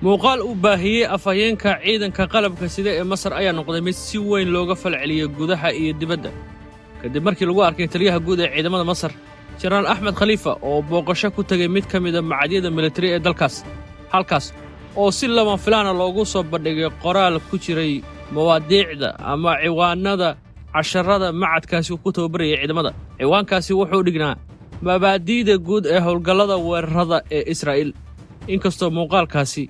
Muuqaal uu baahiyey afhayeenka ciidanka qalabka sida ee Masar ayaa noqday mid si weyn looga falceliyey gudaha iyo dibadda, kadib markii lagu arkay taliyaha guud ee ciidamada Masar, Jenaraal Axmed Khaliifa, oo booqasho ku tegey mid ka mida machadyada militari ee dalkaas, halkaas oo si lama filaana loogu soo bandhigay qoraal ku jiray mawaadiicda ama ciwaannada casharrada machadkaasi ku tababarayay ciidamada. Ciwaankaasi wuxuu dhignaa "Mabaadi'da guud ee howlgallada weerarada ee Israa'iil". Inkastoo muuqaalkaasi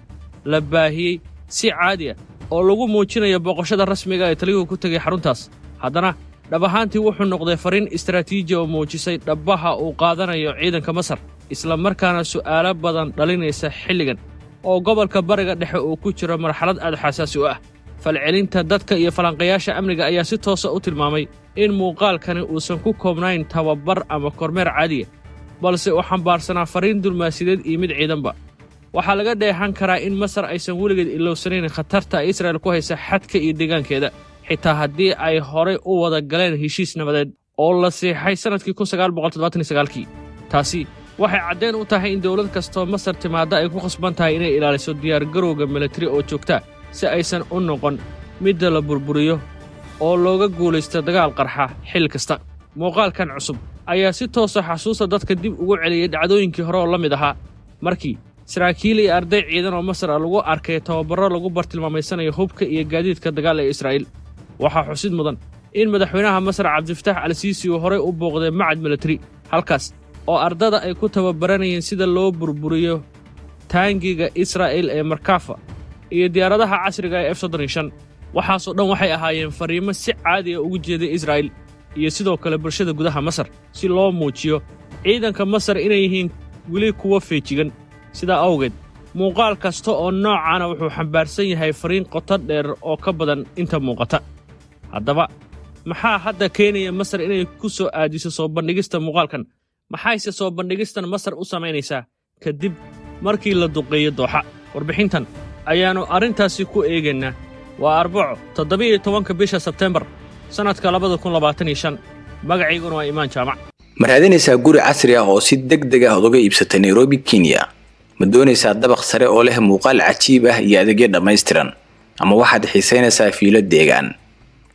la baahiyey si caadi ah oo lagu muujinayo booqashada rasmiga ee taliyuhu ku tegay xaruntaas, haddana dhab ahaantii wuxuu noqday fariin istaraatiiji oo muujisay dhabbaha uu qaadanayo ciidanka Masar, isla markaana su'aalo badan dhalinaysa xilligan oo gobolka Bariga Dhexe uu ku jiro marxalad aad xasaasi u ah. Falcelinta dadka iyo falanqayaasha amniga ayaa si toosa u tilmaamay in muuqaalkani uusan ku koobnayn tababar ama kormeer caadiya, balse uu xambaarsanaa fariin diblomaasiyadeed iyo mid ciidanba. Waxaa laga dheehan karaa in Masar aysan weligeed ilowsanayn khatarta ay Israa'il ku haysa xadka iyo deegaankeeda, xitaa haddii ay horay u wada galeen heshiis nabadeed oo la saxiixay sannadkii 1979-kii. Taasi waxay caddeyn u tahay in dowlad kastoo Masar timaadda ay ku khasban tahay inay ilaaliso diyaargarowga militari oo joogta, si aysan u noqon midda la burburiyo oo looga guulaysto dagaal qarxa xil kasta. Muuqaalkan cusub ayaa si toosa xasuusta dadka dib ugu celiyey dhacdooyinkii hore oo la mid ahaa, markii saraakiil iyo arday ciidan oo Masar ah lagu arkay tababarro lagu bartilmaamaysanayo hubka iyo gaadiidka dagaal ee Israa'iil. Waxaa xusid mudan in madaxweynaha Masar, Cabdifataax Al Siisi, uu horay u booqday machad militari, halkaas oo ardada ay ku tababaranayeen sida loo burburiyo taangiga Israa'il ee Markafa iyo diyaaradaha casriga ee F 35. Waxaasoo dhan waxay ahaayeen fariimo si caadiya ugu jeeday Israa'il iyo sidoo kale bulshada gudaha Masar, si loo muujiyo ciidanka Masar inay yihiin weli kuwo feejigan. Sidaa awgeed, muuqaal kasta oo noocana wuxuu xambaarsan yahay fariin qoto dheer oo ka badan inta muuqata. Haddaba, maxaa hadda keenaya Masar inay ku soo aadiso soo bandhigista muuqaalkan? Maxayse soo bandhigistan Masar u samaynaysaa kadib markii la duqeeyo Dooxa? Warbixintan ayaannu arrintaasi ku eegaynaa. Waa Arbaco, 17-ka bisha Sebtembar, sannadka 2025. Magacayguna waa Imaan Jaamac. Ma raadinaysaa guri casri ah oo si deg deg ah uga iibsatay Nairobi, Kenya? Ma doonaysaa dabaq sare oo leh muuqaal cajiib ah iyo adeegyo dhammaystiran? Ama waxaad xiisaynaysaa fiilo deegaan?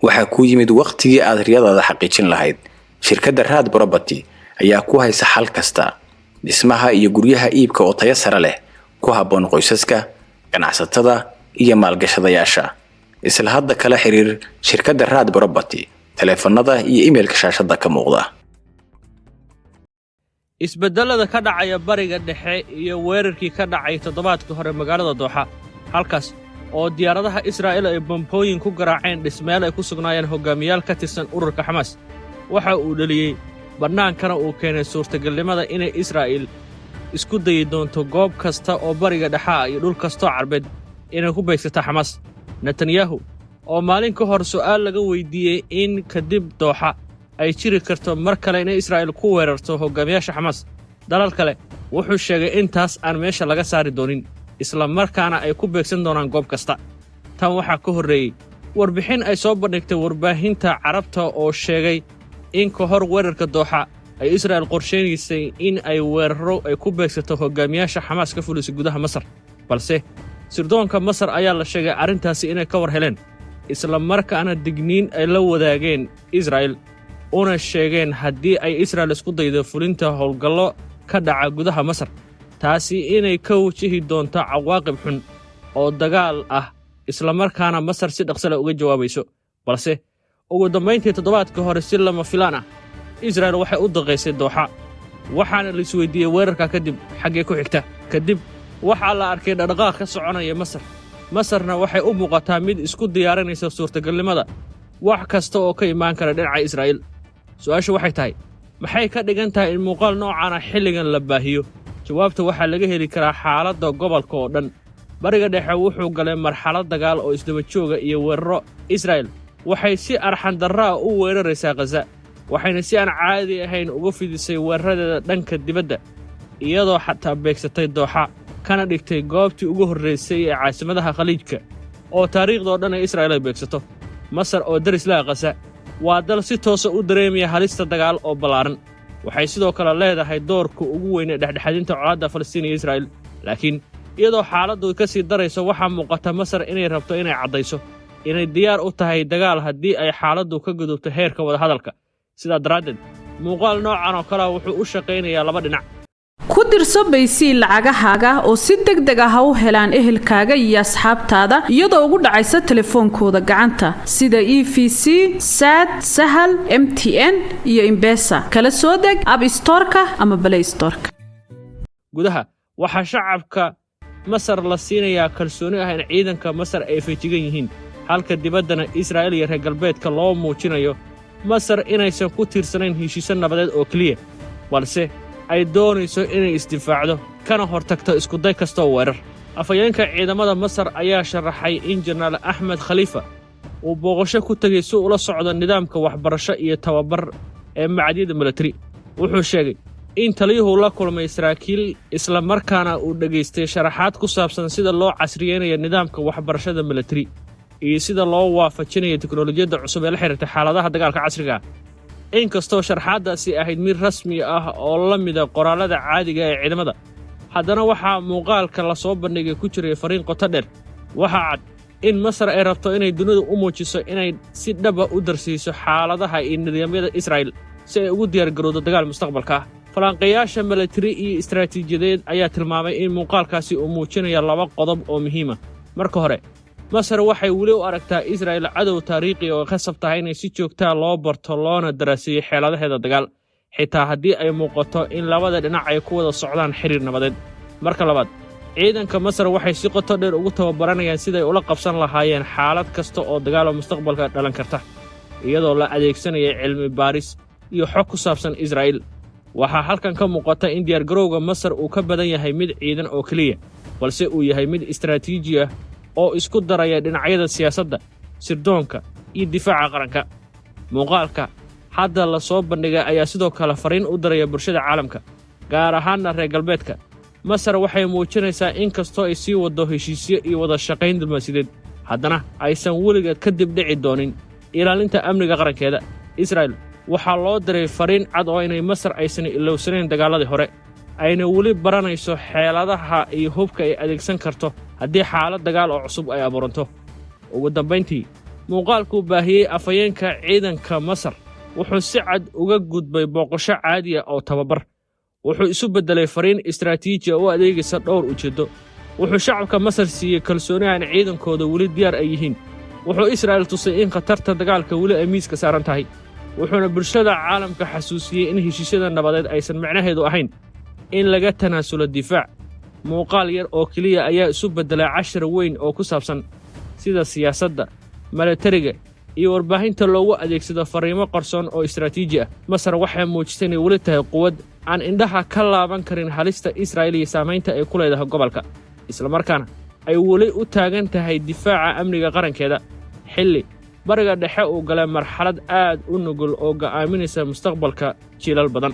Waxaa kuu yimid wakhtigii aad riyadaada xaqiijin lahayd. Shirkadda Raad Property ayaa ku haysa xal kasta: dhismaha iyo guryaha iibka oo tayo sare leh, ku habboon qoysaska, ganacsatada iyo maalgashadayaasha. Isla hadda kala xiriir shirkadda Raad Property taleefanada iyo emailka shaashada ka muuqda. Isbeddellada ka dhacaya Bariga Dhexe iyo weerarkii ka dhacay toddobaadkii hore magaalada Dooxa, halkaas oo diyaaradaha Israa'iil ay bambooyin ku garaaceen dhismayaal ay ku sugnaayeen hoggaamiyaal ka tirsan ururka Xamaas, waxa uu dheliyey, bannaankana uu keenay suurtagalnimada inay Israa'iil isku dayi doonto goob kasta oo Bariga Dhexa iyo dhul kastoo Carbeed inay ku beegsata Xamaas. Netanyahu, oo maalin ka hor su'aal laga weyddiiyey in kadib Dooxa ay jiri karto mar kale inay Israa'iil ku weerarto hoggaamiyaasha Xamaas dalal kale, wuxuu sheegay in taas aan meesha laga saari doonin, isla markaana ay ku beegsan doonaan goob kasta. Tan waxaa ka horreeyey warbixin ay soo bandhigtay warbaahinta Carabta oo sheegay in ka hor weerarka Dooxa ay Israa'il qorshaynaysay in ay weeraro ay ku beegsato hoggaamiyaasha Xamaas ka fulisay gudaha Masar, balse sirdoonka Masar ayaa la sheegay arrintaasi inay ka war heleen, isla markaana digniin ay la wadaageen Israa'il, una sheegeen haddii ay Israa'il isku daydo fulinta howlgallo ka dhaca gudaha Masar, taasi inay ka wajihi doonto cawaaqib xun oo dagaal ah, islamarkaana Masar si dhaqsale uga jawaabayso. Balse ugu dambayntii, toddobaadka hore, si lama filaan ah Israa'il waxay u duqaysay Dooxa, waxaana la isweydiiyey weerarka kadib xaggee ku xigta. Kadib waxaa la arkay dhaqdhaqaaq ka soconaya Masar. Masarna waxay u muuqataa mid isku diyaarinaysa suurtagalnimada wax kasta oo ka imaan kara dhinaca Israa'iil. Su'aashu waxay tahay, maxay ka dhigan tahay in muuqaal noocaana xilligan la baahiyo? Jawaabta waxaa laga heli karaa xaaladda gobolka oo dhan. Bariga Dhexe wuxuu galay marxalad dagaal oo isdaba jooga iyo weeraro. Israa'il waxay si arxandarraa u weeraraysaa Khaza, waxayna si aan caadi ahayn uga fidisay weeraradeeda dhanka dibadda, iyadoo xataa beegsatay Dooxa, kana dhigtay goobtii ugu horraysay ee caasimadaha Khaliijka oo taariikhdoo dhan ay Israa'il ay beegsato. Masar oo deris laha Khaza waa dal si toosa u dareemaya halista dagaal oo ballaaran. Waxay sidoo kale leedahay doorka ugu weyn ee dhexdhexaadinta colaadda Falastiin iyo Israa'iil, laakiin Iyadoo xaaladdu ka sii darayso, waxaa muuqata Masar inay rabto inay caddayso inay diyaar u tahay dagaal haddii ay xaaladdu ka gudubto heerka wadahadalka. Sidaa daraaddeed, muuqaal noocan oo kalea wuxuu u shaqaynayaa laba dhinac. Ku dirso Baysiil lacagahaaga oo si deg deg ah u helaan ehelkaaga iyo asxaabtaada, iyadoo ugu dhacaysa telefoonkooda gacanta, sida EVC, Saad, Sahal, MTN iyo M-Pesa. Kala soo deg App Storeka ama Play Storeka. Gudaha waxaa shacabka Masar la siinayaa kalsooni ah in ciidanka Masar ay feejigan yihiin, halka dibaddana Israa'iil iyo reer galbeedka loo muujinayo Masar inaysan ku tiirsanayn heshiisyo nabadeed oo keliya, balse ay doonayso inay isdifaacdo kana hortagto iskuday kastoo weerar. Afhayeenka ciidamada Masar ayaa sharaxay in Jenaraal Axmed Khaliifa uu booqasho ku tegey si ula socdo nidaamka waxbarasho iyo tababar ee machadyada milatari. Wuxuu sheegay in taliyuhu la kulmay saraakiil, isla markaana uu dhegaystay sharaxaad ku saabsan sida loo casriyeynayo nidaamka waxbarashada milatari iyo sida loo waafajinayo teknolojiyadda cusub ee la xiriirta xaaladaha dagaalka casriga ah. Inkastoo sharxaaddaasi ahayd mid rasmi ah oo la mida qoraallada caadiga ee ciidamada, haddana waxaa muuqaalka la soo bandhigay ku jiray fariin qoto dheer. Waxaa cad in Masar ay rabto inay dunidu u muujiso inay si dhaba u darsiiso xaaladaha iyo nidaamyada Israa'il si ay ugu diyaargarowdo dagaal mustaqbalka ah. Falanqeeyaasha milatari iyo istaraatiijiyadeed ayaa tilmaamay in muuqaalkaasi uu muujinayo laba qodob oo muhiima. Marka hore, Masar waxay weli u aragtaa Israa'il cadow taariikhi oo khasab tahay inay si joogtaa loo barto loona daraaseeyo xeeladaheeda dagaal, xitaa haddii ay muuqato in labada dhinac ay ku wada socdaan xiriir nabadeed. Marka labaad, ciidanka Masar waxay si qoto dheer ugu tababaranayaan siday ula qabsan lahaayeen xaalad kasta oo dagaal oo mustaqbalka dhalan karta, iyadoo la adeegsanaya cilmi baaris iyo xog ku saabsan Israa'iil. Waxaa halkan ka muuqata in diyaargarowga Masar uu ka badan yahay mid ciidan oo keliya, balse uu yahay mid istaraatiiji ah oo isku daraya dhinacyada siyaasadda, sirdoonka iyo difaaca qaranka. Muuqaalka hadda la soo bandhigay ayaa sidoo kale fariin u daraya bulshada caalamka, gaar ahaanna reer galbeedka. Masar waxay muujinaysaa in kastoo ay sii waddo heshiisyo iyo wada shaqayn diblomaasiyadeed, haddana aysan weligeed ka dib dhici doonin ilaalinta amniga qarankeeda. Israa'il waxaa loo diray fariin cad oo inay Masar aysan ilowsanayn dagaalladii hore, ayna weli baranayso xeeladaha iyo hubka ay adeegsan karto haddii xaalad dagaal oo cusub ay abuuranto. Ugu dambayntii, muuqaalkuu baahiyey afhayeenka ciidanka Masar wuxuu si cad uga gudbay booqasho caadiya oo tababar. Wuxuu isu beddelay fariin istaraatiiji u adeegaysa dhowr ujeeddo. Wuxuu shacabka Masar siiyey kalsooniha in ciidankooda weli diyaar ay yihiin. Wuxuu Israa'il tusay in khatarta dagaalka weli ay miiska saaran tahay. Wuxuuna bulshada caalamka xasuusiyey in heshiisyada nabadeed aysan micnaheedu ahayn in laga tanaasulo difaac. Muuqaal yar oo keliya ayaa isu beddelay cashar weyn oo ku saabsan sida siyaasadda, milatariga iyo warbaahinta loogu adeegsado farriimo qarsoon oo istaraatiiji ah. Masar waxay muujisay inay weli tahay quwad aan indhaha ka laaban karin halista Israa'il iyo saamaynta ay ku leedahay gobolka, islamarkaana ay weli u taagan tahay difaaca amniga qarankeeda, xilli Bariga Dhexe uu galay marxalad aad u nugul oo go'aaminaysa mustaqbalka jiilal badan.